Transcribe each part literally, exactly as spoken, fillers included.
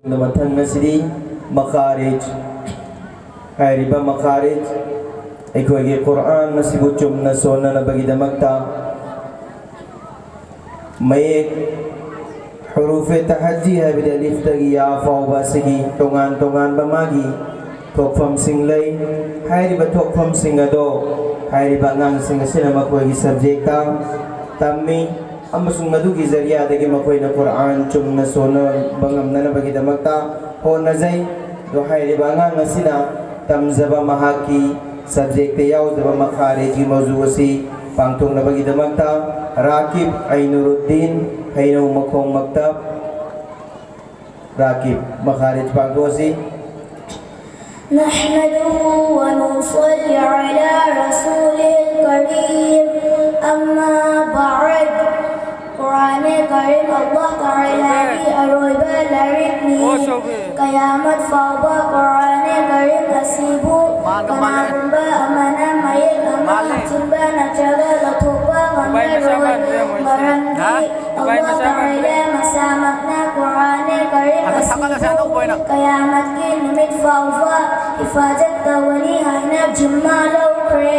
ꯃꯊꯪ ꯑꯁꯤꯗꯤ ꯃꯈꯥꯔꯤꯖ ꯍꯥꯏꯔꯤꯕ ꯃꯈꯥꯔꯤꯖ ꯑꯩꯈꯣꯏꯒꯤ ꯀꯨꯔꯑꯥꯟ ꯑꯁꯤꯕꯨ ꯆꯨꯝꯅ ꯁꯣꯟꯅꯅꯕꯒꯤꯗꯃꯛꯇ ꯃꯌꯦꯛ ꯍꯨꯔꯨꯐꯦ ꯇꯍꯖꯤ ꯍꯥꯏꯕꯗꯤ ꯑꯂꯤꯐꯇꯒꯤ ꯌꯥ ꯐꯥꯎꯕ ꯑꯁꯤꯒꯤ ꯇꯣꯉꯥꯟ ꯇꯣꯉꯥꯟꯕ ꯃꯥꯒꯤ ꯊꯣꯛꯐꯝꯁꯤꯡ ꯂꯩ꯫ ꯍꯥꯏꯔꯤꯕ ꯊꯣꯛꯐꯝꯁꯤꯡ ꯑꯗꯣ ꯍꯥꯏꯔꯤꯕ ꯑꯉꯥꯡꯁꯤꯡ ꯑꯁꯤꯅ ꯃꯈꯣꯏꯒꯤ ꯁꯕꯖꯦꯛꯇ ꯇꯝꯃꯤ ꯑꯃꯁꯨꯡ ꯃꯗꯨꯒꯤ ꯖꯔꯤꯌꯥꯗꯒꯤ ꯃꯈꯣꯏꯅ ꯀꯨꯔꯑꯥꯟ ꯆꯨꯝꯅ ꯁꯣꯟꯅꯕ ꯉꯝꯅꯅꯕꯒꯤꯗꯃꯛꯇ ꯍꯣꯠꯅꯖꯩ꯫ ꯑꯗꯣ ꯍꯥꯏꯔꯤꯕ ꯑꯉꯥꯡ ꯑꯁꯤꯅ ꯇꯝꯖꯕ ꯃꯍꯥꯛꯀꯤ ꯁꯕꯖꯦꯛꯇ ꯌꯥꯎꯖꯕ ꯃꯈꯥꯔꯤꯖꯒꯤ ꯃꯧꯖꯨ ꯑꯁꯤ ꯄꯥꯡꯊꯣꯛꯅꯕꯒꯤꯗꯃꯛꯇ ꯔꯥꯀꯤꯕ ꯑꯩꯅꯨꯔꯨꯗꯤꯟ ꯍꯩꯅꯧ ꯃꯈꯣꯡ ꯃꯛꯇꯕ ꯔꯥꯀꯤꯕ ꯃꯈꯥꯔꯤꯖ ꯄꯥꯡꯊꯣꯛꯑꯁꯤ꯫ نحمده ونصلي على رسوله الكريم، أما بعد. ꯀꯨꯔꯥꯟ ꯀꯔꯤꯝ ꯑꯜꯂꯥꯍ ꯇꯥꯂꯥꯒꯤ ꯑꯔꯣꯏꯕ ꯂꯥꯏꯔꯤꯛꯅꯤ꯫ ꯀꯌꯥꯃꯠ ꯐꯥꯎꯕ ꯀꯨꯔꯥꯟ ꯀꯔꯤꯝ ꯑꯁꯤꯕꯨ ꯀꯅꯥꯒꯨꯝꯕ ꯑꯃꯅ ꯃꯌꯦꯛ ꯑꯃ ꯍꯥꯞꯆꯤꯟꯕ ꯅꯠꯇ꯭ꯔꯒ ꯂꯧꯊꯣꯛꯄ ꯉꯝꯂꯔꯣꯏ꯫ ꯃꯔꯝꯗꯤ ꯑꯜꯂꯥꯍ ꯇꯥꯂꯥ ꯃꯁꯥꯃꯛꯅ ꯀꯨꯔꯥꯟ ꯀꯔꯤꯝ ꯑꯁꯤꯕꯨ ꯀꯌꯥꯃꯠꯀꯤ ꯅꯨꯃꯤꯠ ꯐꯥꯎꯕ ꯍꯤꯐꯥꯖꯠ ꯇꯧꯒꯅꯤ ꯍꯥꯏꯅ ꯖꯤꯝꯃꯥ ꯂꯧꯈ꯭ꯔꯦ꯫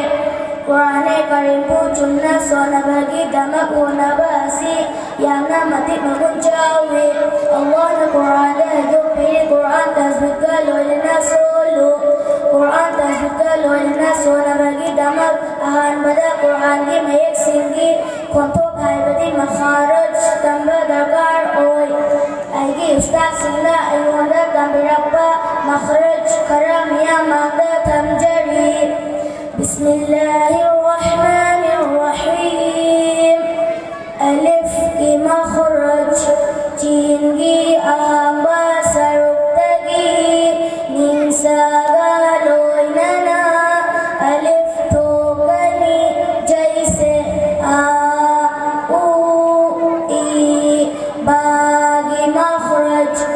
ꯀꯨꯔꯥꯟ ꯀꯔꯤꯝꯕꯨ ꯆꯨꯝꯅ ꯁꯣꯟꯅꯕꯒꯤꯗꯃꯛ ꯍꯣꯠꯅꯕ ꯑꯁꯤ ꯌꯥꯝꯅ ꯃꯇꯤꯛ ꯃꯒꯨꯟ ꯆꯥꯎꯏ꯫ ꯑꯜꯂꯥꯍꯅ ꯀꯨꯔꯥꯟꯗ ꯍꯥꯏꯗꯣꯛꯄꯤꯔꯤ, ꯀꯨꯔꯥꯟ ꯇꯖꯋꯤꯗꯀ ꯂꯣꯏꯅꯅ ꯁꯣꯜꯂꯨ꯫ ꯀꯨꯔꯥꯟ ꯇꯖꯋꯤꯗꯀ ꯂꯣꯏꯅꯅ ꯁꯣꯟꯅꯕꯒꯤꯗꯃꯛ ꯑꯍꯥꯟꯕꯗ ꯀꯨꯔꯥꯟꯒꯤ ꯃꯌꯦꯛꯁꯤꯡꯒꯤ ꯈꯣꯟꯊꯣꯛ ꯍꯥꯏꯕꯗꯤ ꯃꯈꯥꯔꯖ ꯇꯝꯕ ꯗꯔꯀꯥꯔ ꯑꯣꯏ꯫ ꯑꯩꯒꯤ ꯎꯁꯇꯥꯗꯁꯤꯡꯅ ꯑꯩꯉꯣꯟꯗ ꯇꯝꯕꯤꯔꯛꯄ ꯃꯈꯔꯖ ꯈꯔ ꯃꯤꯌꯥꯝ ꯃꯥꯡꯗ ꯊꯝꯖꯔꯤ꯫ بسم الله الرحمن الرحيم. ꯑꯂꯤꯐꯀꯤ ꯃꯈꯔꯖ, ꯆꯤꯟꯒꯤ ꯑꯍꯥꯟꯕ ꯁꯔꯨꯛꯇꯒꯤ ꯅꯤꯡꯁꯥꯒ ꯂꯣꯏꯅꯅ ꯑꯂꯤꯐ ꯊꯣꯛꯀꯅꯤ꯫ ꯖꯩꯁꯦ ꯑ, ꯎ, ꯏ꯫ ꯕꯥꯒꯤ ꯃꯈꯔꯖ,